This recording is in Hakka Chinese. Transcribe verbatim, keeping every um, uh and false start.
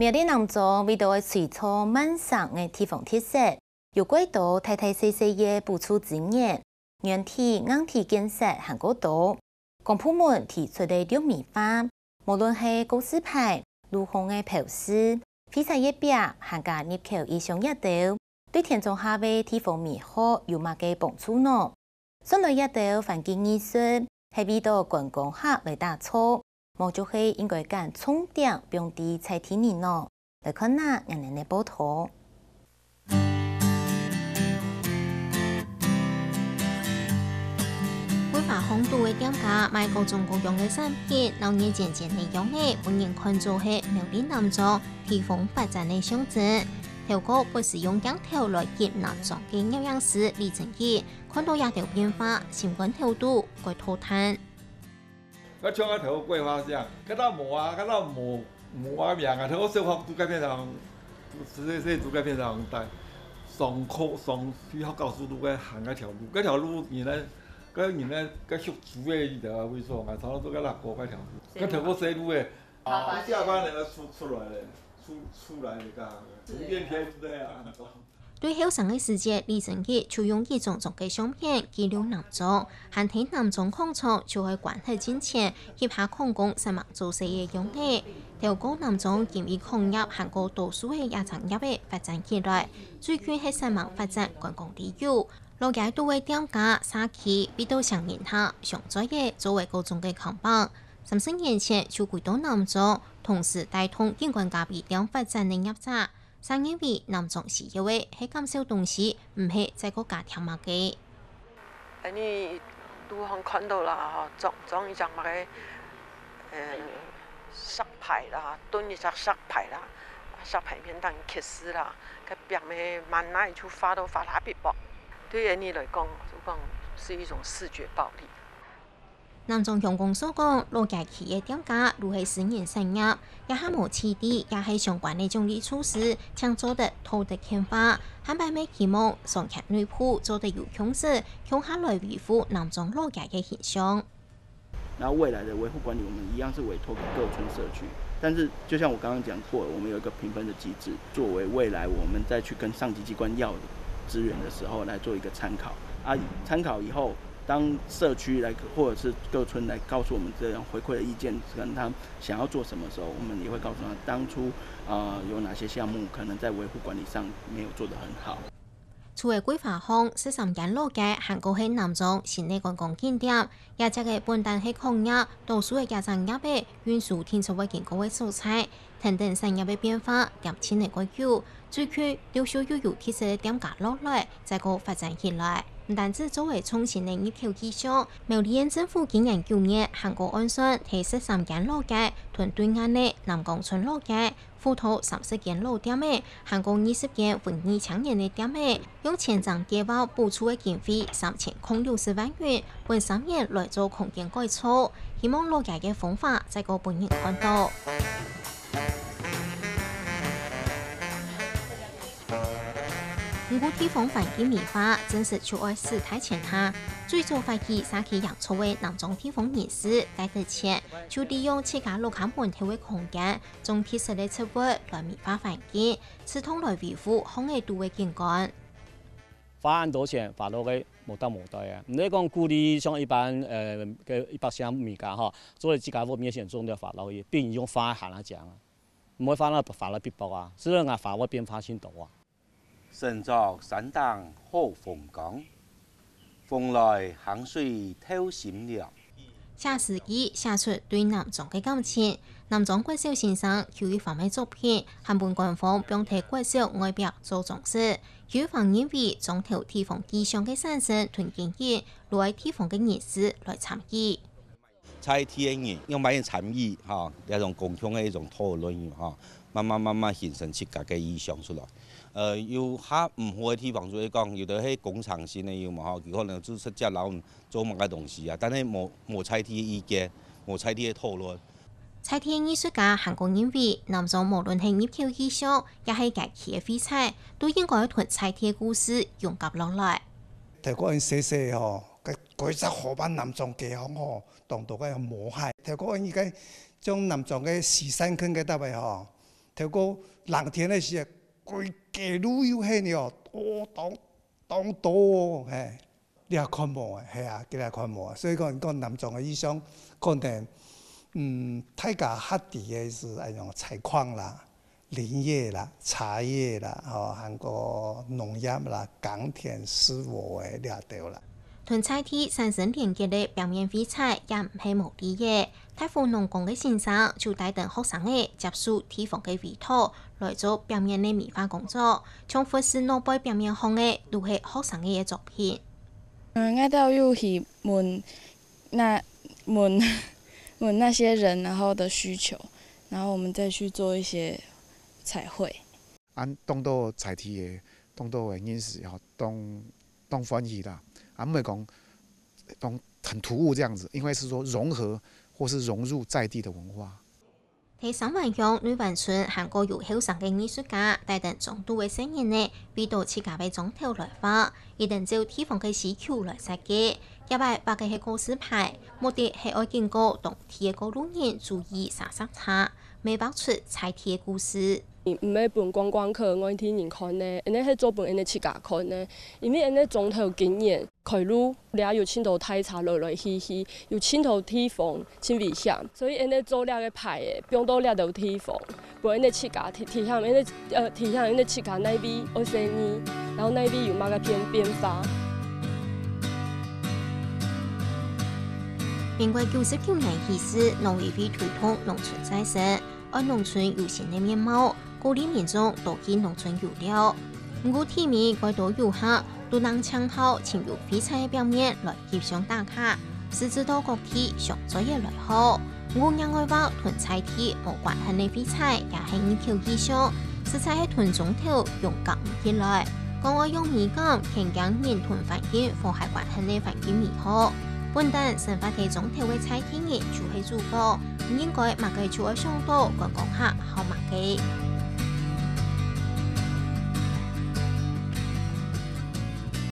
苗栗南庄為著愛推出慢城个地方特色，有蓋多大大細細个補助資源，軟體、硬體建設還過多。公部門提出个綠美化，無論係告示牌、路項个標示、廢材月餅，還加入口異鄉夜兜，對田庄下个地方美好有麼个幫助呢？ 算來這兜環境藝術係為著觀光客來打造，無就係應該揀重點放在在地人呢？來看啊，𠊎等个報導。桂花巷肚个店家賣各種各樣个產品，鬧熱煎煎个樣仔，分人看做係苗栗南庄地方發展个象徵。頭過不時用鏡頭來翕南庄个攝影師李正義， 看著這兜變化，心肝頭肚蓋討嘆。𠊎像𠊎頭過桂花巷，該兜無啊，該兜無無啊名啊，頭過生活都改變成，所以所以都改變成大，上課上學校教書都該行該條路，該條路原來，該原來該畜豬个一條位所，𠊎常常都該那過該條路，該頭過細路个，啊，下班了要出出來了，出出來了，該圖片貼出來啊。 對後生个時節，李正吉就用一張張个相片記錄南庄，還在南庄礦場就愛關忒進前，去爬礦工煞猛做事个樣仔。透過南庄經歷礦業還過多數个夜間業个發展起來，最近係煞猛發展觀光旅遊。老街肚个店家、社區，為著請人客，上載个做為各種个看板。三十年前就歸到南庄，同時帶動景觀咖啡店發展个業者， 正認為南庄需要个係減少東西，毋係再過加添麼个。恁呢路項看著啦，吼，裝裝一隻麼个，呃，石牌啦，墩一隻石牌啦，石牌面頂刻字啦，該壁个滿哪就畫到花花白白。對恁呢來講，就講是一種視覺暴力。 南庄鄉公所講，老街區个店家就係私人產業，這下無市地，也係相關个獎勵措施，正做得討得健化。下擺乜希望商圈內部做得有共識，共下來維護南庄老街个形象。那未來的維護管理，我們一樣是委託給各村社區。但是，就像我剛剛講過的，我們有一個評分的機制，作為未來我們再去跟上級機關要資源的時候來做一個參考。啊，參考以後，當社區來或者是各村來告訴我們這樣回饋的意見，跟他想要做什麼的時候，我們也會告訴他當初，呃，有哪些項目可能在維護管理上沒有做得很好。除了桂花巷，十三間老街還過係南庄新个觀光景點。這隻个本旦係礦業，多數个夜間業个運輸定著會經過个所在，等等產業个變化，恬靜个過久。 最近，陸續又有特色个店家落來，再過發展起來。毋單止做為創新个入口意象，苗栗縣政府今年九月還過按算，在十三間老街同對岸个南光村老街，輔導三十間老店仔，還過二十間文藝青年个店仔，用千張計畫補助个經費三千空六十萬元，分三年來做空間改造，希望老街个風華再過分人看著。 毋過地方環境美化，真實就愛使大錢下。最早發起社區營造个南庄地方人士戴德全，就利用自家屋下門頭个空間，種特色个植物來美化環境，試圖來維護巷仔肚个景觀。 花恁多錢，花落个無搭無帶啊！毋係講鼓勵像一般，呃，个一般鄉民家吼，做了自家屋面前種个花落去，比你用花還較靚啊！毋會花那花了必爆啊，所以啊花會變化性多啊。身著山頂好風光，風來行水透心涼。 寫詩句，寫出對南庄个感情。南庄國小先生邱一凡个作品，還分官方放在國小外壁做裝飾。邱一凡認為，庄頭地方意象个產生同經營，就愛地方个人士來參與。在地个人用麼个參與，吼，這種共同个一種討論，吼，慢慢慢慢形成自家个意象出來。呃，有較毋好个地方，就係講，有个係工程性个，有嘛，吼，佢可能就直接摎 做麼个東西啊，但係無無在地个意見，無在地个討論。在地个藝術家還過認為，南庄無論係入口意象，也係街區个廢材，都應該同在地个故事融合落來。透過𠊎細細吼，該該隻河壩南庄街坊吼，當多个毛蟹。透過𠊎个將南庄个西山坑个搭位吼，頭過冷天个時，歸街路又係哦，多當當多哦，嘿，你也看無啊，係啊，你也看無啊。所以講，講南庄个意象，可能，嗯，大家較知个係，哎喲，採礦啦、林業啦、茶葉啦，吼，還過農業啦、耕田、事務个這兜啦。同在地產生連結个表面廢材也毋係無理个。大湖農工个先生就帶等學生仔接觸地方个委託，來做表面个美化工作，像佛寺外背表面項个，都係學生仔个作品。嗯，𠊎兜有去問那問問那些人，然後的需求，然後我們再去做一些彩繪。 恁當多在地个，當多个人士吼，當當歡喜啦。啊，毋係講當很突兀這樣子，應該是說融合或是融入在地的文化。在三灣鄉內灣村還過有後生个藝術家，帶等莊肚个細人仔，為著自家个莊頭來畫，一定照地方个需求來設計。這擺畫个係告示牌，目的係愛警告當地个過路人注意煞煞車，乜畫出在地个故事。 毋係分觀光客、外地人看个，恁呢係做分𠊎兜自家看个。因為𠊎兜莊頭今年開路，這有盡多大車來來去去，有盡多地方盡危險，所以𠊎兜做這个牌仔，放到這兜地方，分𠊎兜自家提提醒𠊎兜，呃，提醒𠊎兜自家哪位愛細義，然後哪位有麼个變變化。民國九十九年起始，農委會推動農村再生， 愛農村有新个面貌，鼓勵民眾多去農村遊尞。毋過地面蓋多遊客，都能淨好尋有廢材个表面來翕相打卡，使得到各地相載个來好。毋過另外畫同在地無關係个廢材也係一條意象，實在係同莊頭融合毋起來。講愛用美感牽驚人同環境和諧關係个環境美好。本旦生活在莊頭个在地人就係主角， 毋應該麼个就愛想到觀光客好麼个。